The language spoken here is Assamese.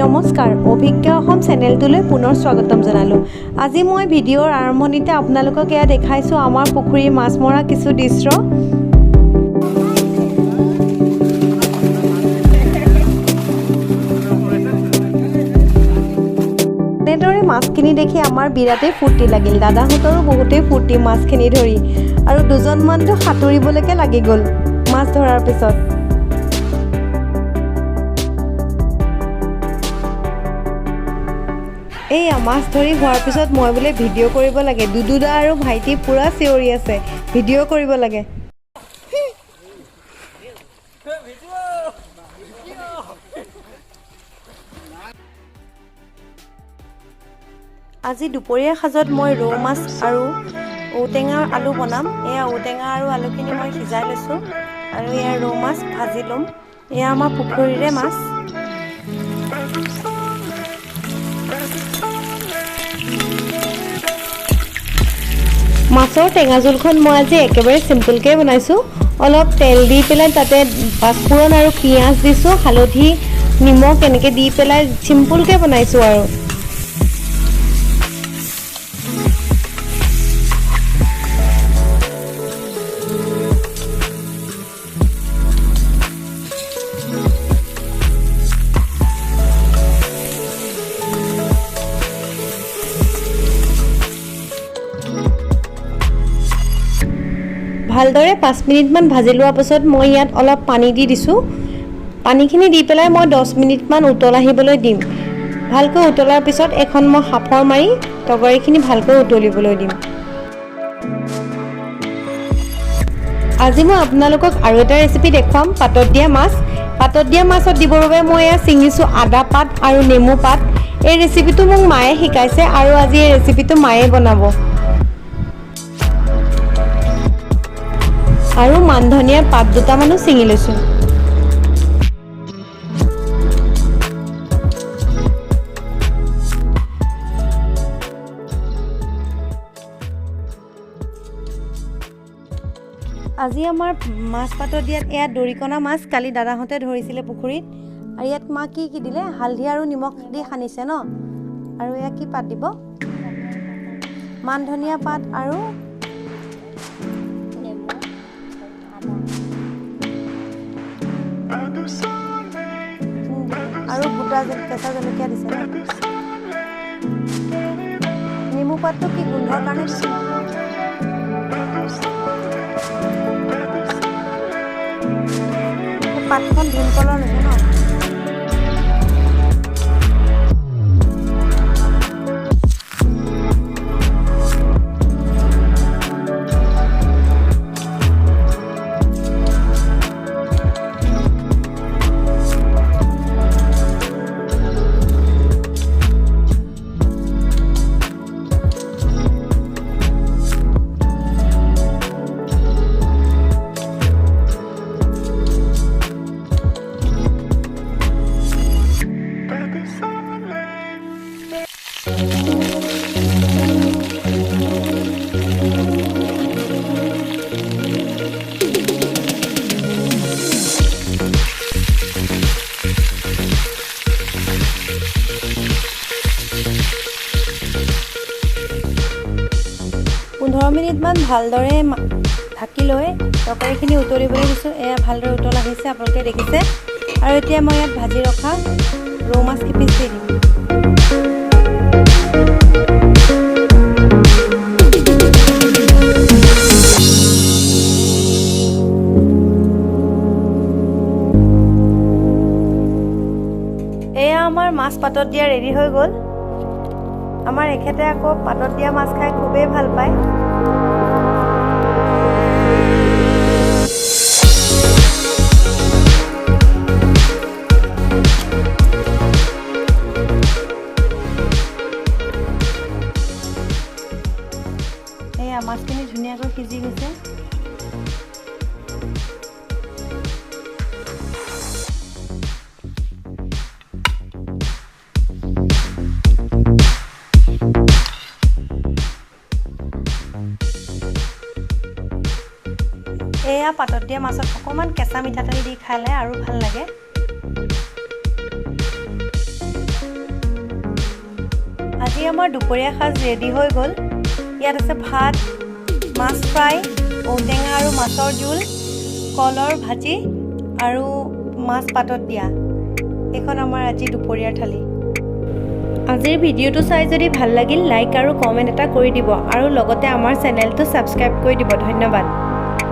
নমস্কাৰ, অভিজ্ঞ অসম চেনেলটোলৈ পুনৰ স্বাগতম জনালোঁ। আজি মই ভিডিঅ'ৰ আৰম্ভণিতে আপোনালোকক এয়া দেখাইছোঁ আমাৰ পুখুৰীৰ মাছ মৰা কিছু দৃশ্য। এনেদৰে মাছখিনি দেখি আমাৰ বিৰাটেই ফূৰ্তি লাগিল। দাদাহঁতৰো বহুতেই ফূৰ্তি মাছখিনি ধৰি, আৰু দুজনমানতো সাঁতুৰিবলৈকে লাগি গ'ল মাছ ধৰাৰ পিছত। এইয়া মাছ ধৰি হোৱাৰ পিছত মই বোলে ভিডিঅ' কৰিব লাগে। দুদুদা আৰু ভাইটি পূৰা চিঞৰি আছে ভিডিঅ' কৰিব লাগে। আজি দুপৰীয়া সাজত মই ৰৌ মাছ আৰু ঔটেঙা আলু বনাম। এয়া ঔটেঙা আৰু আলুখিনি মই সিজাই লৈছোঁ আৰু এয়া ৰৌ মাছ ভাজি ল'ম। এয়া আমাৰ পুখুৰীৰে মাছ। মাছৰ টেঙা জোলখন মই আজি একেবাৰে চিম্পলকৈ বনাইছোঁ। অলপ তেল দি পেলাই তাতে পাঁচফোৰণ আৰু পিঁয়াজ দিছোঁ, হালধি নিমখ এনেকৈ দি পেলাই চিম্পলকৈ বনাইছোঁ। আৰু ভালদৰে 5 মিনিটমান ভাজি লোৱাৰ পাছত মই ইয়াত অলপ পানী দি দিছোঁ। পানীখিনি দি পেলাই মই 10 মিনিটমান উতল আহিবলৈ দিম। ভালকৈ উতলাৰ পিছত এখন মই সাঁফৰ মাৰি তৰকাৰীখিনি ভালকৈ উতলিবলৈ দিম। আজি মই আপোনালোকক আৰু এটা ৰেচিপি দেখুৱাম, পাতত দিয়া মাছ। পাতত দিয়া মাছত দিবৰ বাবে মই এয়া ছিঙিছোঁ আদা পাত আৰু নেমু পাত। এই ৰেচিপিটো মোক মায়ে শিকাইছে আৰু আজি এই ৰেচিপিটো মায়ে বনাব। আৰু মান ধনিয়াৰ পাত দুটামানো ছিঙি লৈছোঁ। আজি আমাৰ মাছ পাতত দিয়াত এয়া দৰিকণা মাছ কালি দাদাহঁতে ধৰিছিলে পুখুৰীত। আৰু ইয়াত মা কি কি দিলে? হালধি আৰু নিমখ দি সানিছে ন? আৰু এয়া কি পাত দিব? মান ধনিয়া পাত আৰু আৰু গোটা কেঁচা জলকীয়া দিছে। নেমু পাতটো কি গোন্ধৰ কাৰণে দিছে? পাতখন ভীমকলৰ নহয় ন? মিনিটমান ভালদৰে ঢাকি লৈ তৰকাৰীখিনি উতলিবলৈ দিছোঁ। এয়া ভালদৰে উতল আহিছে, আপোনালোকে দেখিছে। আৰু এতিয়া মই ইয়াত ভাজি ৰখা ৰৌ মাছ কেইপিচ দি দিম। এয়া আমাৰ মাছ পাতত দিয়া ৰেডি হৈ গ'ল। আমাৰ এখেতে আকৌ পাতত দিয়া মাছ খাই খুবেই ভাল পায়। এয়া মাছখিনি ধুনীয়াকৈ সিজি গৈছে। এয়া পাতত দিয়া মাছত অকণমান কেঁচা মিঠাতেল দি খালে আৰু ভাল লাগে। আজি আমাৰ দুপৰীয়া সাজ ৰেডি হৈ গ'ল। ইয়াত আছে ভাত, মাছ ফ্ৰাই, ঔটেঙা আৰু মাছৰ জোল, কলৰ ভাজি আৰু মাছ পাতত দিয়া। এইখন আমাৰ আজি দুপৰীয়াৰ থালি। আজিৰ ভিডিঅ'টো চাই যদি ভাল লাগিল, লাইক আৰু কমেণ্ট এটা কৰি দিব আৰু লগতে আমাৰ চেনেলটো ছাবস্ক্ৰাইব কৰি দিব। ধন্যবাদ।